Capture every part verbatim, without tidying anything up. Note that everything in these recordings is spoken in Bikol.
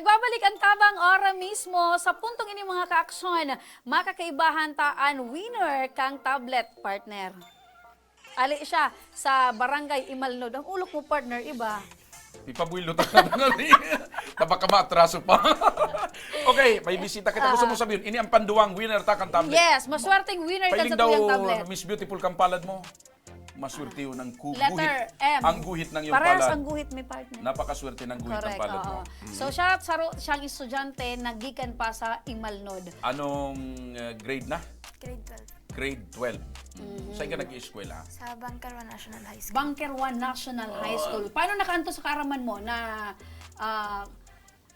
Nagbabalik ang tabang ora mismo sa puntong ini, mga kaaksyon. Makakaibahan ta an winner kang tablet, partner. Ali siya sa Barangay Imalnod. Ang ulok mo, partner, iba. Ipabuelo ta na nga ni. Tabaka maatraso pa. Okay, may bisita kita. Gusto mo sabihin, ini ang panduwang winner ta kan tablet. Yes, maswerteng winner kan Pailing satuyang daw, tablet. Miss Beautiful kang palad mo. Maswerte yun ang ku- Letter guhit. M. Ang guhit ng iyong Parehas palad. Ang guhit, mi partner. Napakaswerte ng guhit ng Correct, palad oo. mo. So, shout out sa ro- siyang estudyante na gikan pa sa Imalnod. Anong uh, grade na? Grade twelve. Grade twelve. Mm-hmm. Saan ka nag-ieskwela? Sa Bangkarwa National High School. Bangkarwa National High School. Paano nakaantos sa kaaraman mo na ah,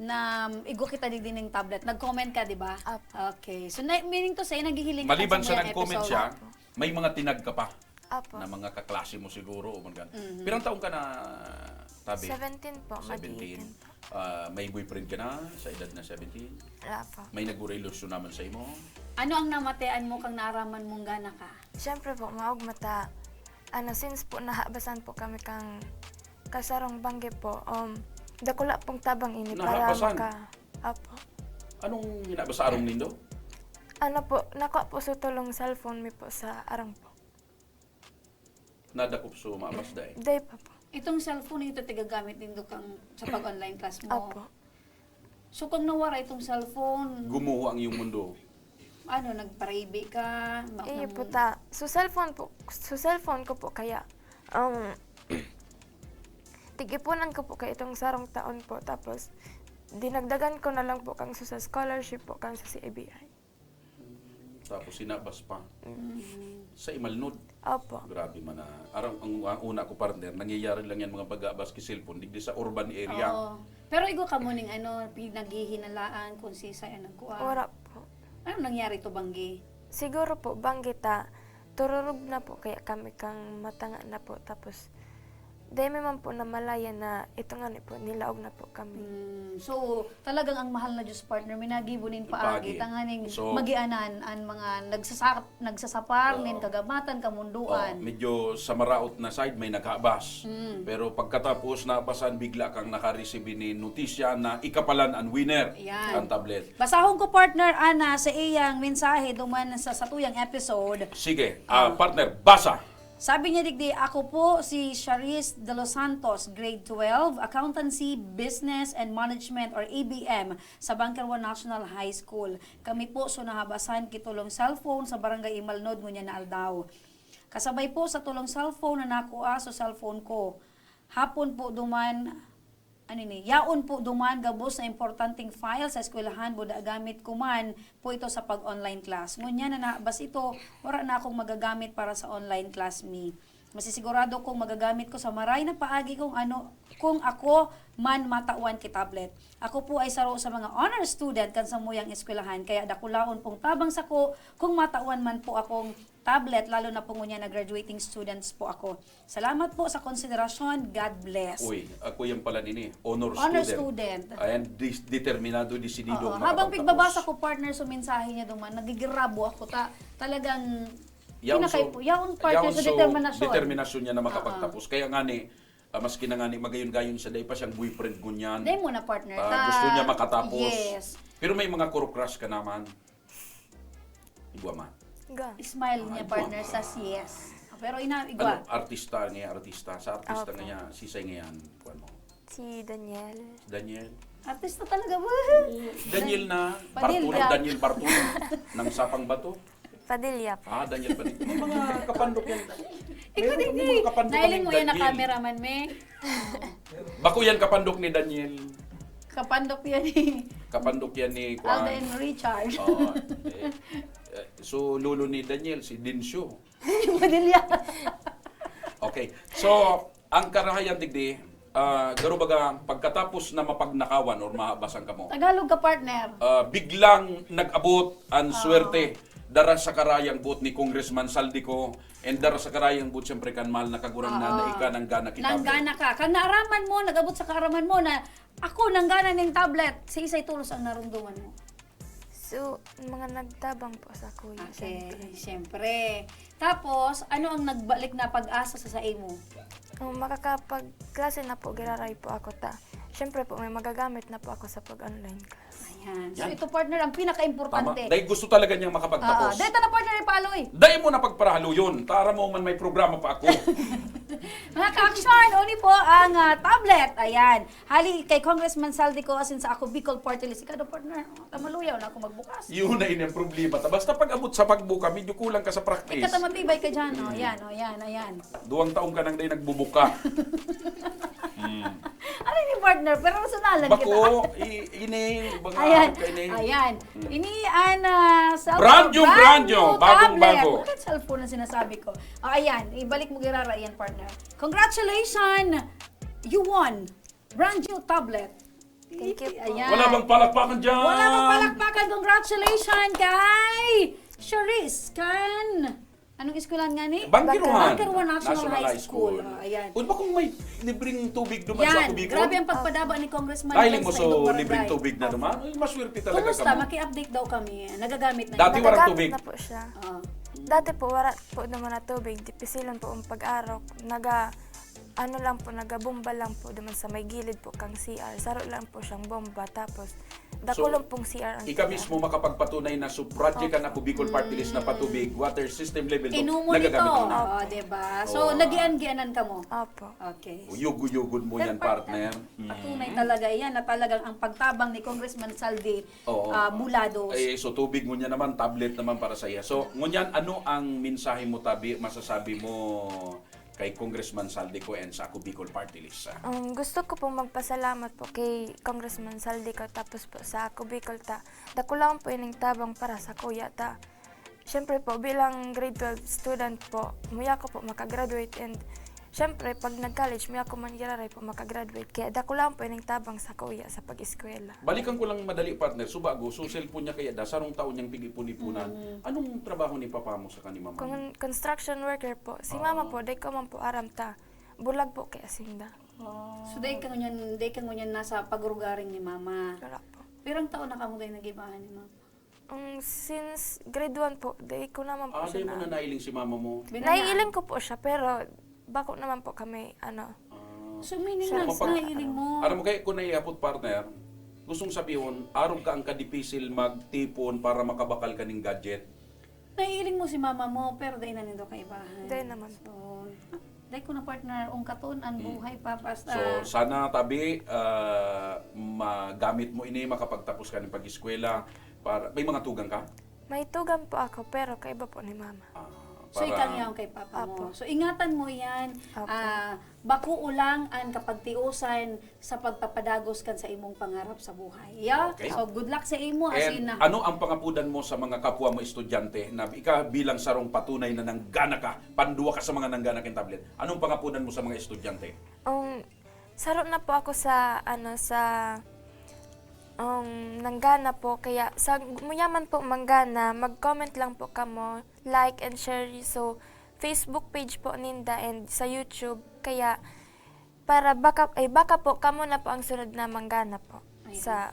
na igwa kita digdi ning tablet? Nag-comment ka, di ba? Apo. Okay. So, na, meaning to say, naghihiling ka Maliban kan sa samuyang nag-comment episode? siya, may mga tinag ka pa Apo. Na mga kaklase mo siguro. O mga, Mm-hmm. Pirang taon ka na, tabi? Seventeen po, Seventeen. mag-eighteen po. Ah, may boyfriend ka na sa edad na seventeen? Wala po. May nagrelasyon naman sa imo? Ano ang namatean mo kang naaraman mong gana ka? Siyempre po, maog mata. Ano, since po nahabasan po kami kang kasarong banggi po, um, dakula pong tabang ini para Nahabasan? maka... Apo. Anong hinabas sa arong nindo? Ano po, nakuha po sa tulong cellphone mi po sa arang po. Nadakop so maabas dai. Day pa po. Itong cellphone ito, tigagamit din do kang sa pag-online class mo. Apo. So, kung nawara itong cellphone, Gumuho ang iyong mundo. ano, nagparibi ka? Ma- Iyo nang- po ta. So cellphone po, so cellphone ko po kaya, um, tig-ipunan ko po kaya itong sarong taon po. Tapos, dinagdagan ko na lang po kang sa scholarship po, kang sa C A B I. Tapos sinabas pa. Mm. Sa Imalnod. Opo. Grabe man na. Arang ang, ang una ko partner, nangyayari lang yan mga baga maski cellphone, digdi sa urban area. Oo. Pero igwa ka mo ning ano, pinaghihinalaan kung sisay ang nagkuha. Wala po. Ano nangyari to, banggi? Siguro po, banggi ta, tururog na po kaya kami kang matanga na po. Tapos, dahil may man po namalayan na ito nga ni po, nilaog na po kami. Mm, so, talagang ang mahal na Diyos, partner, minagibo nin Paagi. paagi, tanganing So, magianan ang mga nagsasa- nagsasapar Oo. nin kagabatan, Oh, kamundoan. medyo sa maraot na side may naghabas. Mm. Pero pagkatapos nabasan, bigla kang nakareceive ni notisya na ikapalan ang winner Yan. ang tablet. Basahon ko, partner, ana sa iyang mensahe duman sa satuyang episode. Sige, ah, partner, basa. Sabi niya digdi, "Ako po si Charis De Los Santos, grade twelve, Accountancy, Business and Management or A B M sa Bunker One National High School. Kami po so nahabasan kitulong cellphone sa Barangay Imalnod ngunyan na aldaw. Kasabay po sa tulong cellphone na nakuha so cellphone ko. Hapon po duman, ano ni, yaon po duman gabos na importanteng file sa eskwelahan, buda gamit ko man po ito sa pag-online class. Ngunyan na nahabas ito, wara na akong magagamit para sa online class mi. Masisigurado kong magagamit ko sa maray na paagi kung ano, kung ako man matawan ki tablet. Ako po ay saro sa mga honor student kan samuyang eskwelahan, kaya dakulaon pong tabang sako kung matawan man po akong tablet, lalo na po ngunyan na graduating students po ako. Salamat po sa konsiderasyon. God bless." Uy, ako yan pala nini, honor, Honor student. Student. Ayan, dis- determinado, desidido Oo, ang habang makapagtapos. pigbabasa ko, partner, sa mensahe niya duman, nagigrabo ako ta, talagang Yaon pinakay so- po. Yaon, partner, yaon sa so determinasyon. determinasyon niya na makapagtapos. Kaya nga ni, ah, maski na nga ni magayon-gayon siya, dahil pa siyang boyfriend ngunyan. Dahil mo na, partner. Ah, Ta- gusto niya makatapos. Yes. Pero may mga kuru-crush ka naman. Igwa man. Ga. Smile niya, Ah, partner, igwa. Sa yes. Pero ina, igwa. Ano, artista niya, artista. Sa artista Opo. niya, sisay ngayon, kuwan mo. Si Daniel. Daniel. Artista talaga. Woohoo! Daniel na Padilla. Bartolo, Daniel Bartolo, ng Sapang Bato. Padilla po. Ah, Daniel Padilla. May mga kapandok yan. Ikaw Meron din, may eh. mga kapandok Nahiling kaming mo yan na Daniel. Cameraman, me. Bako yan kapandok ni Daniel. Kapandok yan, eh. Kapandok yan ni Kwan. Alden Richard. Oo. Eh, eh, so, lolo ni Daniel, si Dinsyo. Padilla. Okay. So, ang karahayan digdi, ah, garo baga, pagkatapos na mapagnakawan or mahabasan kamo, Tagalog ka, partner. ah, biglang nag-abot ang Oo. swerte dara sa karayang buot ni Congressman Saldico and dara sa karayang buot, siyempre, kan mahal na Kagurangnan na Oo. ika nanggana kita. Nanggana ka. Kan naaraman mo, nag-abot sa kaaraman mo na ako nanggana ning tablet. Sa isay tulos ang narumduman mo. So, mga nagtabang po sa kuya, Okay, syempre. Siyempre. Tapos, ano ang nagbalik na pag-asa sa saimo? Kung makakapagklase na po, giraray po ako ta. Siyempre po, may magagamit na po ako sa pag-online class. Ayan. So Yan. ito partner, ang Tama. pinaka-importante. Dahil gusto talaga niyang Ah, makapagtapos. dahil na partner ipaloy. Dahil mo na pagparahaluyon. Tara mo man may programa pa ako. Mga ka-action, uni po ang ah, tablet. Ayan. Hali kay Congressman Saldi ko asin sa ako Bicol Party List. Ikaw daw partner, tamaluyaw na ako magbukas. Yun na yun ang problema. Ta- Basta pag abot sa pagbuka, medyo kulang ka sa practice. Ikaw tamatibay ka dyan. O, yan, o, yan, ayan. Duwang taong ka nang day nagbubuka. Hmm. Ano ni partner? Pero personalan kita. Bako, i- ini, mga Ayan. ano ka ini. Ayan. Ini an ah, cellphone. Brand new, brand new. Bagong Tablet. Bago. Bakit cellphone ang sinasabi ko? O, ayan. Ibalik mo girara yan, partner. Congratulations! You won! Brand new tablet. Thank you po. Ayan. Wala bang palakpakan dyan? Wala bang palakpakan? Congratulations kay Charisse kan... Anong eskwelahan nga ni? Bangkiruhan. Bangkiruhan National High School. O, ayan. Uy, ba kung may libreng tubig duman sa Yan, Cubicon? Grabe ang pagpadaba ni Congressman Dahil Vince mo sa so inyong barangay. libreng tubig na naman, ay, maswerte talaga Kumusta? kamo. Maki-update daw kami. Nagagamit na Dati niyo. walang Nagagamit tubig. na po siya. Ah. Dati po, wala po naman na tubig. Dipisilon po ang pag-arok. Naga, ano lang po, nagabomba lang po naman sa may gilid po kang C R. Saro lang po siyang bomba. Tapos, dakulong pong C R ang Ika C R. Mismo makapagpatunay na so project kan ako Bicol Party List na patubig, water system level two, Inumo nagagamit nito. mo na. O, diba? So, Oo. nag-iangianan ka mo. Opo. Okay. Uyog-uyogon mo yan, partner. Patunay talaga yan na talagang ang pagtabang ni Congressman Saldi Oo. ah, Bulados. Eh, so tubig ngunyan naman, tablet naman para sa iya. So, ngunyan, ano ang mensahe mo, tabi, masasabi mo kay Congressman Saldi ko and sa Ako Bicol Party List? Ah? Um, gusto ko pong magpasalamat po kay Congressman Saldi ko, tapos po sa Ako Bicol ta. Dakulaon po ining tabang para sa kuya ta. Siyempre po, bilang grade twelve student po, muya ko po makagraduate, and siyempre, pag nag-college, muya ko man giraray po makagraduate. Kaya dakulaon po ining tabang sa kuya sa pag-eskwela. Balikan ko lang madali, partner. So bago, so cellphone niya kaya da, sarong taon niyang pig-ipon-ipunan. Mm. Anong trabaho ni papa mo sa kanima, mama? Kung construction worker po, si mama Ah. po, dai ko man po aram ta. Bulag po kay asinda. So, dai ka ngunyan, dai ka ngunyan nasa pagrugaring ni mama. Wala po. Pirang taon na kamo dai nag-ibahan ni mama? Ang since grade one po, dai ko naman po Ah, siya di mo na na. nailing si mama mo? Binayaan. Naiiling ko po siya, pero bako naman po kami, ano, Ah. So, meaning Siya na, po pag- nailing mo. Aram mo kaya kung naihapot, partner, gustong sabihon, arog ka ang kadipisil magtipon para makabakal ka ning gadget. Naiiling mo si mama mo, pero dai na nindo kaibahan. Dai naman. So, dai ko na partner, ungkaton ang Hmm. buhay pa, basta... So, sana tabi, ah, magamit mo ini, makapagtapos ka ng pag-eskwela. Para, may mga tugang ka? May tugang po ako, pero kaiba po ni mama. Ah, So, para- ikaw niya ang kay papa mo. Apo. So, ingatan mo yan. Apo. Ah, bako lang ang kapagtiusan sa pagpapadagos kan sa imong pangarap sa buhay. Yeah? Okay. So, good luck sa imo. As in, And ano ang pangapudan mo sa mga kapwa mo estudyante na ika bilang sarong patunay na nanggana ka, panduwa ka sa mga nanggana kang tablet? Anong pangapudan mo sa mga estudyante? Um, saro na po ako sa, ano, sa, um, nanggana po. Kaya, sa muyaman po manggana, mag-comment lang po kamo, like and share. So, Facebook page po ninda and sa YouTube. Kaya, para baka, ay, baka po, kamo na po ang sunod na manggana po Ayun. sa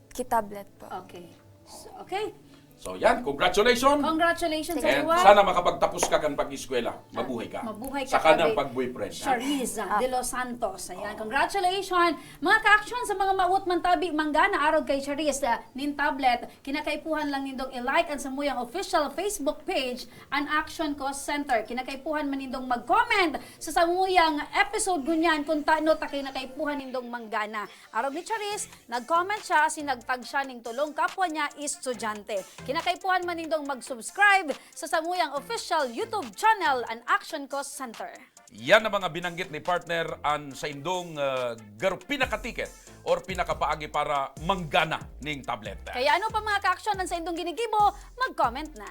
kitablet po. Okay. So, okay. So yan, congratulations! Congratulations, And everyone. Sana makapagtapos ka kan pag-eskwela. Mabuhay ka. Mabuhay ka, Saka na tabi. pag-boyfriend. Ha? Charisse de los Santos. Ayan, congratulations. Mga ka-action sa mga maot man tabi, manggana arog kay Charisse, ah, nin tablet. Kinakaipuhan lang nindong i-like ang samuyang official Facebook page, an Action Cause Center. Kinakaipuhan man nindong mag-comment sa samuyang episode ngunyan kung tano ta kinakaipuhan nindong manggana. Arog ni Charisse, nag-comment siya asin nagtag siya ning tulong kapwa niya estudyante. Kinakaipuhan man nindong mag-subscribe sa samuyang official YouTube channel, an Action Cause Center. Yan ang mga binanggit ni partner an saindong uh, garo pinakatiket or pinakapaagi para manggana ning tablet. Kaya ano pa mga ka-action ang saindong ginigibo, mag-comment na.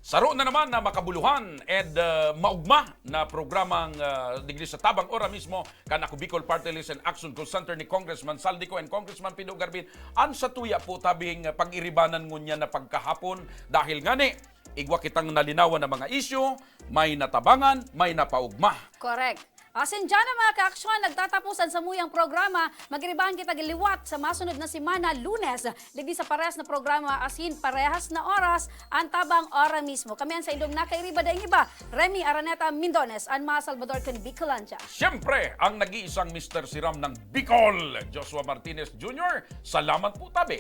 Saro na naman na makabuluhan and uh, maugma na programang uh, digdi sa tabang ora mismo kan Ako Bicol Party List and Action Cause Center ni Congressman Saldico and Congressman Pido Garbin. An sa tuya po tabing uh, pag-iribanan ngunyan na pagkahapon dahil ngani igwa kitang nalinawan na mga isyu, may natabangan, may napaugma. Correct. Asin dyan na, mga kaaksyon, nagtatapos an samuyang programa. Magiribahan kita liwat sa masunod na semana, Lunes, digdi sa parehas na programa asin parehas na oras, an tabang ora mismo. Kami an saindong nakairiba, daing iba, Remy Araneta Mindones, an mga Salvador kan Bicolandia. Siyempre, ang nag-iisang Mister Siram ng Bicol, Joshua Martinez Junior. Salamat po, tabi.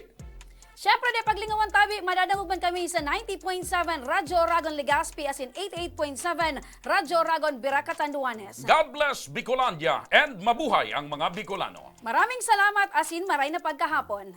Siyempre, di paglingawan tabi, madadangog man kami sa ninety point seven Radyo Oragon Legazpi asin eighty-eight point seven Radyo Oragon Virac Catanduanes. God bless Bicolandia and mabuhay ang mga Bicolano. Maraming salamat asin maray na pagkahapon.